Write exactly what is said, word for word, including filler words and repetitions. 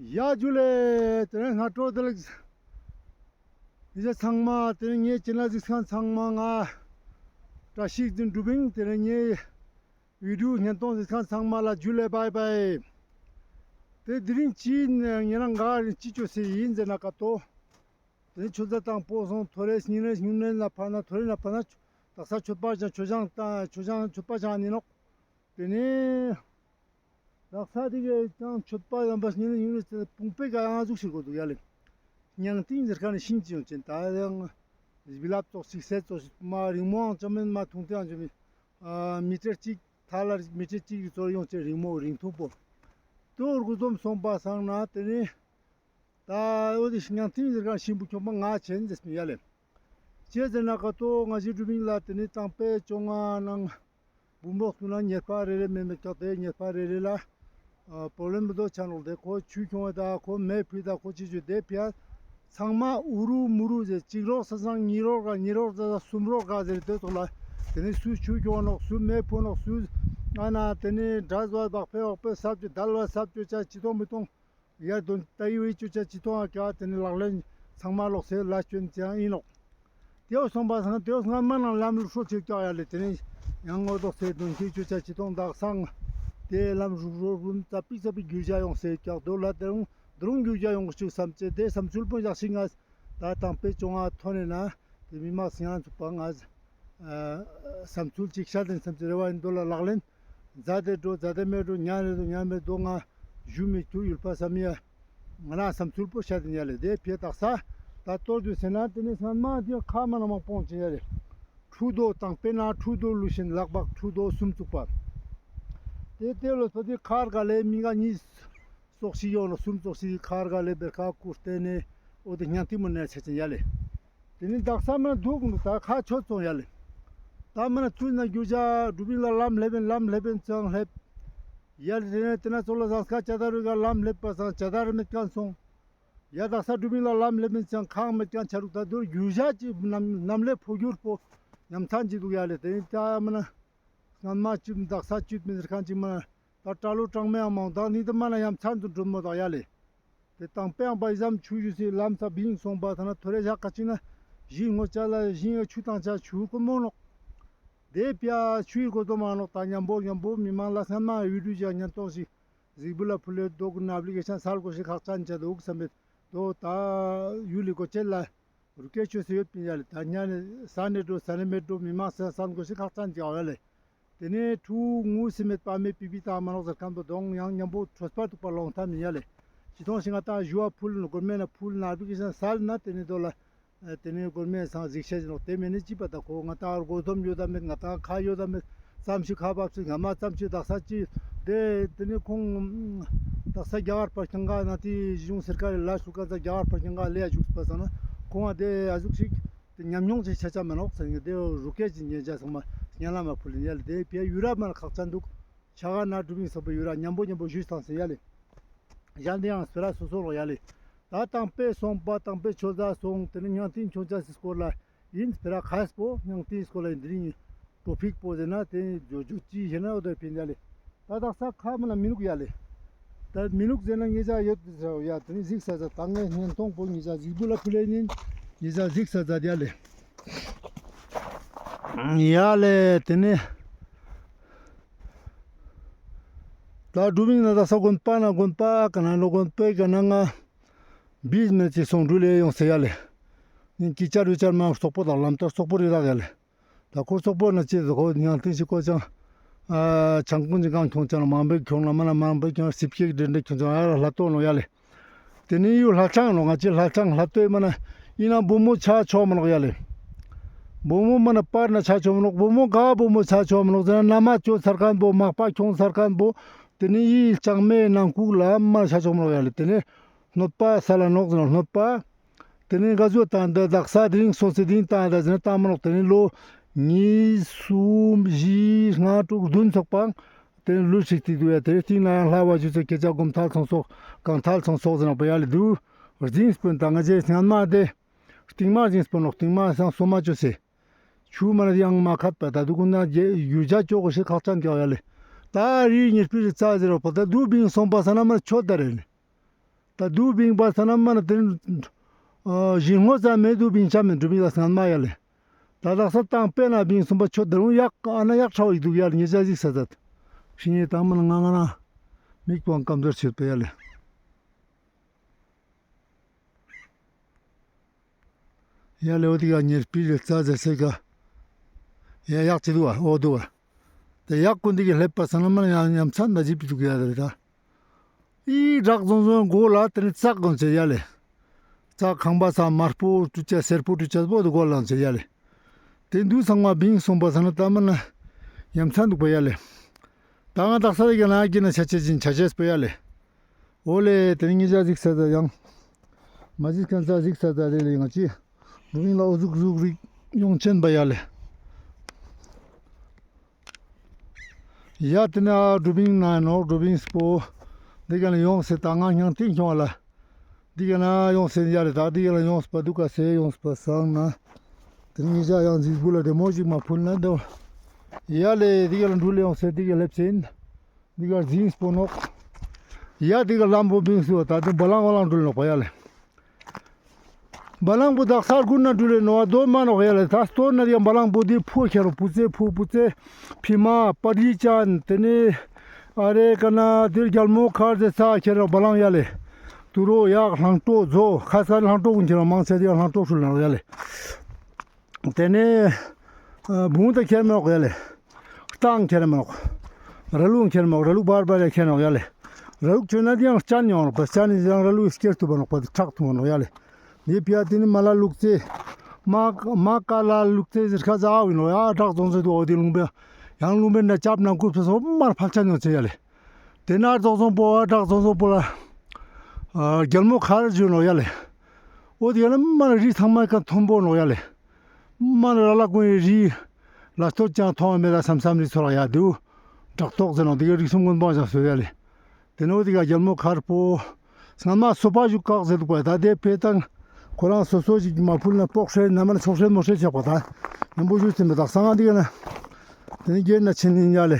ཡ་ཇུ་ལེ། དེ་ནས་སྔ་དྲོ་བདེ་ལེགས། མི་ཚེ་ཚང་མ་དེ་ནས་ངའི་ཅེ་ནལ་གཟིགས་མཁན་ཚང་མ་ང་བཀྲ་ཤིས་དགེ་འདུན་གྲུབ་ཨིན། དེ་ནས་ངའི་བི་ཌིའོ་བརྙན་ཐུང་གཟིགས་མཁན་ཚང་མ་ལ་ཇུ་ལེ་བཱའི་བཱའི། དེ་དེ་རིང་ཅི་ཡིན་ངེད་རང་ག་རིང་ཅི་ཅོས་སེ་ཡིན་ཟེར་ན་ཀ་ཏོ། དེ་ནས་ཆུ་ཚོད་དང་པོ་སོང་ཐོ་རེ་སྙིང་རེ་སྙིང་རེ་ན་ཕ་ན་ཐོ་རེ་ན་ཕ་ན་དག་ས་མཆོད་པ་ཅང་མཆོད་ཅང་དང་མཆོད་ཅང་མཆོད་པ་ཅང་ནི་ནོག་དེ་ནས་དག་ས་དེ་གའི་ཅང་མཆོད་པ་ཡང་བ་སྙིང་རེ་སྙིང་རེ་དེ་ཕུང་པོའི་ག་ཡང་ཟུག་ཤིག་གོ་འདུག་ཡ་ལེ། སྙིང་ཏིང་ཟེར་ཁ་ནས་ཤིང་ཅི་ཡོང་ཅན་ད་ཡང་བི་ལབ་ཙོག་ཤིག་སེ་ཙོག་ཤིག་མ་རིང་མོའང་ཅང་མེད་མ་ཐུང་ཏེའང་ཅང་མེད། མི་ཊར་གཅིག་ཐ་ལ་མི་ཊར་གཅིག་གི་ཙོག་ཡོང་ཅན་རིང་མོ་རིང་ཐུང་པོ། དོ་རུ་ཀུ་ཙོམ་སོང་པ་སང་ན་དེ་ནས། ད་འོ་དེ་སྙིང་ཏིང་ཟེར་ཁ་ཤིང་བུ་ཁྱོང་པ་ང་ཆེན་ཟེར་སྨི་ཡ་ལེ། ཅི་ཟེར་ན་ཀ་ཏོ་ང་ཞི་གྲུབ་ཨིན་ལ་དེ་ནས་དང་པོའི་བཅོ་ལྔ་ནང་བུམ་རོགས་ཀུན་ན་ཉེས་པ་རེ་རེ་མེད་མེད་ཀྱག་དེ་ཉེས་པ་རེ་རེ་ལ་པོ་ལེམ་བུ་དོ་ཆ་ནོག་དེ་ཁོ་ཆུ་ཁྱོང་བ་ད་ཁོ་མེ་ཕུད་ད་ཁོ་ཅི་ཅུ་དེ་ཕི་ཡ་ཚང་མ་ཨུ་རུ་མུ་རུ་ཟེར་གཅིག་རོགས་ས་སང་གཉིས་རོགས་ག་གཉིས་རོགས་ཟ་ས་གསུམ་རོགས་ག་ཟེར་དེ་ཐོག་ལ་དེ་ནས་སུ་ཆུ་ཁྱོང་ནོག་སུ་མེ་ཕུ་ནོག་སུ་ཨ་ན་དེ་ནས་འདྲ་བཟོ་བ་བག་ཕེ་བག་ཕེ་ས་བཅུ་དལ་བ་ས་བཅུ་ཆ་ཅི་ཐོང་མི་ཐོང་། ཡར་དོན་ཏ་ཡི་བའི་ཅུ་ཆ་ཅི་ཐོང་ཨ་ཀ་དེ་ནི་ལག་ལེན་ཚང་མ་ལོག་སེ་ལ་སྐྱོན་ཅང་ཨིན་ནོག་དེའོ་སོང་པ་སང་དེའོ་སྔ་མ་ནང་ལམ་ལུགས་སྲོལ་ཆེ་ཀྱག་ཡ་ལེ། དེ་ནི་ཡང་ངོ་ཐོག་སེ་དོན་ཁྱེད་ཅུ་ཆ་ཅི་ཐོང་དག་སང་དེ་ལམ་རུག་རུག་རུམ་ཙ་པིག་ཙ་པིག་རྒྱུ་ཆ་ཡོང་སེ་ཀྱག་དོ་ལ་དེ་རུང་དེ་རུང་རྒྱུ་ཆ་ཡོང་གི་ཅུག་བསམ་ཅེ་དེ་བསམ་ཚུལ་པོ་ཡག་ཤིག་ང་ད་དང་པོའི་བཅོ་ལྔ་ཐོན་ནས་ན་དེ་མི་མང་སྙན་ཚུགས་པ་ང་བསམ་ཚུལ་ཅིག་ཤར་དེ་བསམ་ཚུལ་རེ་བ་ཡིན་དོ་ལ་ལག་ལེན། མཛའ་དེ་འགྲོ་མཛའ་དེ་མེད་འགྲོ་ཉན་རེ་འདུག་ཉན་མེད་འདུག་ང་ཞུ་མི་ཐུ་ཡུལ་པ་བསམ་ཡ། ང་རང་བསམ་ཚུལ་པོ་ཤར་དེ་ཉལ་ལེ་དེ་ཕེ་དག་ས་ད་གཏོར་དུས་ཟེར་ན་དེ་ནི་སྔན་མ་དེ་ཁ་མ་ན་མ་སྤོང་ཅེ་ཉལ་ལེ། ཁྲུ་དོ་དང་པེ་ན་ཁྲུ་དོ་ལུ་ཤིན་ལག་པག་ཁྲུ་དོ་སུམ་བཙུགས་པ། དེ་དེ་ལོ་ཚོ་དེ་ཁར་ག་ལེ་མི་ག་གཉིས། ཙོགས་ཤིག་ཡོང་ནོག་སུམ་ཙོགས་ཤིག་ཁར་ག་ལེ་བེར་ཁ་ཀུར་ཏེ་ནེ་འོ་དེ་སྙིང་ཏིང་མོ་ནེ་ཆ་ཅན་ཡ་ལེ། དེ་ནི་དག་ས་མ་ན་དུག་ནུག་ད་ཁ་ཆོད་སོང་ཡ་ལེ། ད་མ་ན་ཚུལ་ན་རྒྱུ་ཆ་སྒྲུབ་ཡིན་ལ་ལམ་སླེབས་ཡིན་ལམ་སླེབས་ཡིན་ཚང་སླེབས། ཡ་ལེ་དེ་ནི་དེ་ན་ཚོ་ལ་ཟངས་དཀར་ཅ་ད་རུ་ག་ལམ་སླེབས་པ་སང་ཅ་ད་རུ་མེད་ཀྱང་སོང་། ཡ་དག་ས་སྒྲུབ་ཡིན་ལ་ལམ་སླེབས་ཡིན་ཚང་ཁང་མེད་ཀྱང་ཆ་རུག་ད་དུར་རྒྱུ་ཆ་ཅི་ནམ་ནམ་ལེ་ཕོ་རྒྱུར་པོ་ཉམ་ཐང་ཅི་དུག་ཡ་ལེ་དེ་ནི་ད་མ་ན། སྔན་མ་ཅིག་དག་ས་ཅིག་མི་ཟེར་མཁན་ཅིག་མ་ད་གྲྭ་ལོ་གྲངས་མེད་ཡང་མང་དག་ནི་དེ་མ་ན་ཡང་མཚན་དུ་འགྲོ་མོ་དག་ཡ་ལེ། དེ་དང་པེ་ཡང་པ་ཡི་ཟམ་ཆུ་ཞུ་སི་ལམ་ས་བིང་སོང་པ་ཐ་ན་ཐོ་རེ་ཞག་ཁ་ཅིག་ན་ཞིང་ངོ་ཅ་ལ་ཞིང་ཡ་ཆུ་དང་ཅ་ཆུ་ཀོ་མོ་ནོག་དེ་པ་ཆུ་ཡི་གོ་དོ་མ་ནོག་ད་ཉམ་པོ་ཉམ་པོ་མི་མང་ལ་སྔན་མ་བི་ཌིའོ་ཅིག་ཉན་ཏོང་ཞིག་གཟིགས་འབུལ་ལ་ཕུལ་ལེ་དོ་ཀུན་ཨབ་ལི་ཀེ་ཤན་སལ་གོ་ཤེས་ཁག་ཅན་ཅ་དོ་ཀུ་བསམ་པེ་དོ་ད་ཡུལ་ལི་གོ་ཅེ་ལ། རུ་སྐད་ཆོས་སུ་ཡོད་པིན་ཡ་ལེ། ད་ཉ་ནི་ས་ནེ་འགྲོ་ས་ནེ་མེད་འགྲོ་མི་མང་ས་སན་གོ་ཤི་ཁག་ཅན་ཅིག་ཡ་ལེ། དེ་ནས་ཕྲུ་གུ་ངུ་སི་མེད་པ་མེད་པི་པི་ཏང་མ་ནོག་ཟེར་ཁན་པོ་གདོང་ཡང་ཉམ་པོ་ཁྲོས་པ་ཐུག་པ་ལོང་ཐམ་ཡིན་ཡ་ལེ། ཅི་ཐོང་ཞིག་ང་ཏང་ཞུ་བ་ཕུལ་ནོ་གོར་མེན་ན་ཕུལ་ན་ཨབ་ལི་ཀེ་ཤན་སལ་ན་དེ་ནས་དོ་ལ། དེ་ནས་གོར་མེན་སང་གཟིགས་ཤེས་ནོག་དེ་མེན་ནི་ཅི་པ་ད་ཁོ་ང་ཏང་གོ་དོམ་ཡོད་ད་མེད་ང་ཏང་ཁ་ཡོད་ད་མེད། ཙམ་ཞིག་ཁ་བབས་སེ་ང་མ་ཙམ་ཞིག་དག་ས་ཅི་དེ་དེ་ནི་ཁོང་དག་ས་རྒྱ་གར་པ་ཁྱང་ག་ན་དེ་གཞུང་སེར་ཀ་རེ་ལ་ཤུ་ཀ་ས་རྒྱ་གར་པ་ཁྱང་ག་ལེ་ཡ་བཞུགས་པ་ས་ན་ཁོང་ང་དེ་ཨ་ཟུག་ཞིག་དེ་ཉམས་མྱོང་ཅིག་ཆ་ཆ་མ་ནོག་ས་ནི་དེ་རུ་སྐད་ཅིག་ཉན་ཆ་ཚང་མ་སྙན་ལ་མ་ཕུལ་ཡ་ལེ། དེ་ཕེ་ཡུ་ར་མ་ན་ཁག་ཅན་འདུག་ཆ་ག་ན་སྒྲུབ་ཡིན་ས་པ་ཡུ་ར་ཉམ་པོ་ཉམ་པོ་ཞུས་ཐང་སེ་ཡ་ལེ། གཞན་དེ་ཡང་སྤེ་ར་སོ་སོ་ལོ་ཡ་ལེ། ད་དང་པེ་སོང་པ་དང་པེ་ཆོས་ཟ་སོང་དེ་ནི་ཉང་ཏིང་ཆོས་ཟ་སི་སྐོར་ལ། ཡིན་སྤེ་ར་ཁ་སྤོ་ཉང་ཏིང་སྐོར་ལ་ཡིན་དེ་རིང་ཊོ་པིག་པོ་ཟེར་ན་དེ་ཇོ་ཇོ་ཅི་ཞེ་ན་འོ་དོ་ཕིན་ཡ་ལེ། ད་དག་ས་ཁ་མ་ན་མི་ནུག་ཡ་ལེ། ད་མི་ནུག་ཟེར་ན་ངེ་ཅག་ཡོད་ཟེར་ཡ་དེ་ནི་གཟིགས་ས་ཟ་ད་ངས་བརྙན་ཐུང་པོ་ངེ་ཅག་གཟིགས་འབུལ་ལ་ཕུལ་ལེ་ཡིན་ངེ་ཅག་གཟིགས་ས་ཟ་ཡ་ལེ། ཡ་ལེ་དེ་ནི་ད་སྒྲུབ་ཡིན་ན་དག་ས་དགོན་པ་ན་དགོན་པ་ག་ན་ནོ་དགོན་པའི་ག་ན་ང་བིས་མེད་ཅིག་སོང་འགྲུལ་ལེ་ཡོང་སེ་ཡ་ལེ། ཡིན་ཀི་ཅར་བི་ཅར་མ་སོག་པོ་དང་ལམ་ལྟར་སོག་པོ་རི་རག་ཡ་ལེ། ད་ཁོ་སོག་པོ་ན་ཅི་ཟེར་ཁོ་ཉང་ཏིང་ཞིག་ཁོ་ཅང་ཨ་ཆང་ཀུན་ཅིག་གང་ཁྱོང་ཅང་མང་པོའི་ཁྱོང་ལ་མ་ན་མང་པོའི་ཁྱོང་སིབ་ཀེག་འདྲེ་འདྲེ་ཁྱོང་ཅང་ཨ་ལ་ལྷ་ཏོ་ནོ་ཡ་ལེ། དེ་ནི་ཡུ་ལྷ་ཆང་ནོ་ང་ཅི་ལྷ་ཆང་ལྷ་ཏོའི་མ་ན་ཡིན་ན་བུ་མོ་ཆ་ཆོག་མ་ནོག་ཡ་ལེ། བུ་མོ་མ་ན་པར་ན་ཆ་ཆོག་མ་ནོག་བུ་མོ་ག་བུ་མོ་ཆ་ཆོག་མ་ནོག་ཟེར་ན་ན་མ་ཅོ་ཚར་ཁན་བོ་མག་པ་ཁྱོང་ཚར་ཁན་བོ་དེ་ནི་ཡི་ལྕང་མའི་ནང་ཁུག་ལ་མ་ཆ་ཆོག་མ་ནོག་ཡ་ལེ། དེ་ནི་གནོད་པ་ས་ལ་ནོག་ཟེར་ན་གནོད་པ། དེ་ནས་ག་ཟུག་དང་འདི་དག་ས་དེ་རིང་སོང་སེ་དེ་རིང་བཏང་ད་ཟེར་ན་བཏང་མ་ནོག་དེ་ནས་ལོ་གཉིས་གསུམ་བཞི་ལྔ་དྲུག་བདུན་ཚོགས་པའང་དེ་ནས་ལུས་ཤིག་ཏི་དུ་ཡ་དེ་རིང་སྟིང་ན་ཡང་ལྷ་བ་ཞུ་ཚེ་སྐད་ཆ་སྒོམ་ཐལ་སོང་སོགས་གང་ཐལ་སོང་སོགས་ཟེར་ན་པ་ཡ་ལེ་དུ་རྫིང་སྤོན་དང་ང་ཅེ་སྙན་མ་དེ་སྟིང་མ་རྫིང་སྤོན་ནོག་སྟིང་མ་སང་སོ་མ་ཅོ་སེ་ཆུ་མ་ན་ཡང་མ་ཁད་པ་ད་དུ་ཀུན་ན་རྒྱུ་ཆ་ཅོ་གོ་ཤེས་ཁག་ཅན་གྱ་ཡ་ལེ་ད་རི་ཉེར་པི་རི་རྩ་ཟེར་བ་པ་ད་དུ་བིང་སོང་པ་ས་ན་མ་ཆོད་ད་རེ་ལེ། ད་དུ་བིང་པ་ས་ན་མ་ན་དེ་ཨ་ཞིང་སྔོ་ཙམ་མེད་དུ་བིང་ཆ་མེད་འགྲུབ་མི་ལ་སྔན་མ་ཡ་ལེ། ད་དག་ས་བཏང་པེ་ན་བིང་སུམ་པ་ཆོ་ད་རུང་ཡག་ཨ་ན་ཡག་ཧྲ་བ་ཡིག་འདུག་ཡ་ལེ། ངེ་ཅ་ཟིག་ས་ད་ཤིང་ཡེ་དང་མ་ན་ང་ང་ན་མིག་པང་ཀམ་ཟོར་ཆེད་པ་ཡ་ལེ། ཡ་ལེ་འོ་དེ་ག་ཉེར་པི་རེ་རྩ་ཟེར་སེ་ག་ཡ་ཡག་ཅི་འདུག་བ་འོ་འདུག་བ། དེ་ཡག་ཀུན་འདི་གི་ལེབ་པ་ས་ན་མ་ན་ཡང་ཉམས་ཚན་ད་ཇི་པི་འདུག་ཡ་རེ་ད། ཨི་བྲག་ཟུང་ཟུང་མགོ་ལ་དེ་ནི་ཙག་གོན་ཚེ་ཡ་ལེ། ཙག་ཁང་པ་ས་དམར་པོ་ཀྲུ་ཅ་སེར་པོ་ཀྲུ་ཅ་པོ་དུ་མགོ་ལ་ཚེ་ཡ་ལེ། དེ་འདུག་ཚང་མ་བིང་སོང་པ་ས་ན་ད་མ་ན་ཉམས་ཚན་འདུག་པ་ཡ་ལེ། ད་ང་དག་ས་རེ་ག་ན་གི་ན་ཆ་ཆེ་ཅིན་ཆ་ཆེས་པ་ཡ་ལེ། འོ་ལེ་དེ་ནི་ངེ་ཅ་ཟིག་ས་ད་ཡང་མ་ཟིག་ཁན་ས་ཟིག་ས་ད་རེ་ལེ། ང་ཅི་འདུག་ཡིན་ལ་འོ་ཟུག་ཟུག་རིག་ཡོང་ཆེན་པ་ཡ་ལེ། ཡ་དེ་ན་ཨ་ཀྲུ་བིང་ན་ནོག་ཀྲུ་བིང་སྤོ། འདི་ག་ན་ཡོང་སེ་ད་ང་ཉང་ཏིང་ཁྱོང་ལ། འདི་ག་ན་ཡོང་སེ་ཡ་ལེ། ད་འདི་ག་ན་ཡོང་སྤ་འདུག་ག་སེ་ཡོང་སྤ་སང་ན། དེ་ནི་ཞག་ཡང་ཟིག་བུ་ལ་དེ་མོ་ཞིག་མ་ཕུལ་ན་འདོ། ཡ་ལེ་འདི་ག་ན་འགྲུལ་ལེ་ཡོང་སེ་འདི་ག་ལེབ་སེ་ཡིན། འདི་ག་ཟིང་སྤོ་ནོག། ཡ་འདི་ག་ལམ་པོ་བིང་སུ་ད་དེ་བ་ལང་བ་ལང་འགྲུལ་ནོག་པ་ཡ་ལེ། བ་ལང་པོ་དག་ས་དགུན་ན་འགྲུལ་ལེ་ནོ་བ་དོ་མ་ནོག་ཡ་ལེ། ད་སྟོད་ན་ཡང་བ་ལང་པོ་དེ་ཕུ་ཁྱེར་རོ་བུ་ཙེ་ཕུ་བུ་ཙེ་ཕི་མ་པ་རི་ཅན་དེ་ནི་ཨ་རེ་ཀ་ན་དེ་རྒྱལ་མོ་མཁར་ཟེར་ས་ཁྱེར་རོ་བ་ལང་ཡ་ལེ། དུ་རོ་ཡག་ལྷང་ཏོ་ཛོ་ཁ་ས་ལྷང་ཏོ་ཀུན་ཁྱེར་རོ་མང་ཆེ་དེ་ལྷང་ཏོ་ཧྲུལ་ནོག་ཡ་ལེ། དེ་ནས་ཨ་བུང་ད་ཁྱེར་མ་ནོག་ཡ་ལེ། རྟ་ཁྱེར་མ་ནོག། ར་ལུག་ཁྱེར་མ་ནོག། ར་ལུག་བར་བར་ཡ་ཁྱེར་ནོག་ཡ་ལེ། ར་ལུག་ཁྱེར་ན་དེ་ཡང་སྤྱན་ཡོང་ནོག་པ། སྤྱན་ནི་ཡང་ར་ལུག་སྐྱེར་ཐུབ་པ་ནོག་པ། དེ་ཁྲག་ཐུབ་པ་ནོག་ཡ་ལེ། དེ་ཕི་ཡ་དེ་ནི་མ་ལ་ལུག་རྩེ། མ་མ་ཀ་ལ་ལུག་རྩེ་ཟེར་ཁ་ཟ་བ་ཡིན་ནོག་ཡ། བྲག་རྫོང་ཟེར་དུ་འོ་དེ་ལུང་པའི་ཡང་ལུང་པའི་ན་ཅབ་ན་ཀུ་ཕེ་སོ་མར་ཕལ་ཆ་ཉོ་ཚེ་ཡ་ལེ། དེ་ན་རྫོགས་བཟང་པོ་ཨ་བྲག་རྫོགས་བཟང་པོ་ལ་ཨ་རྒྱལ་མོ་མཁར་བརྗོད་ནོག་ཡ་ལེ། འོ་དེ་ཡ་ལེ་མ་ན་རི་ཚང་མ་ཀ་མཐོན་པོ་ནོག་ཡ་ལེ། མ་ན་ར་ལ་ཀུན་རི་ལ་སྟོད་ཅང་མཐོང་བ་མེད་ད་སམ་སམ་རི་ཚོ་ར་ཡ་དུ་བྲག་ཐོག་ཟེར་ནོག། དེ་ག་རིགས་གསུམ་མགོན་པོ་ཞག་སོ་ཡ་ལེ། དེ་ནོ་དེ་ག་རྒྱལ་མོ་མཁར་པོ་སྔ་མ་སོ་པ་ཞུ་ཀག་ཟེར་དུག་པ། ད་དེ་ཕེ་ཏང་ཁོ་རང་སོ་སོ་ཞིག་མ་ཕུལ་ན་པོག་ཧྲེ་ན་མ་ན་ཆོག་ཧྲེ་མོ་ཧྲེ་ཆག་པ་ད་ཉམ་པོ་ཞུ་ཚེ་མེད་ད་སང་ང་དེ་ག་ན་དེ་ནི་རྒྱལ་ན་ཆེན་ཡིན་ཡ་ལེ།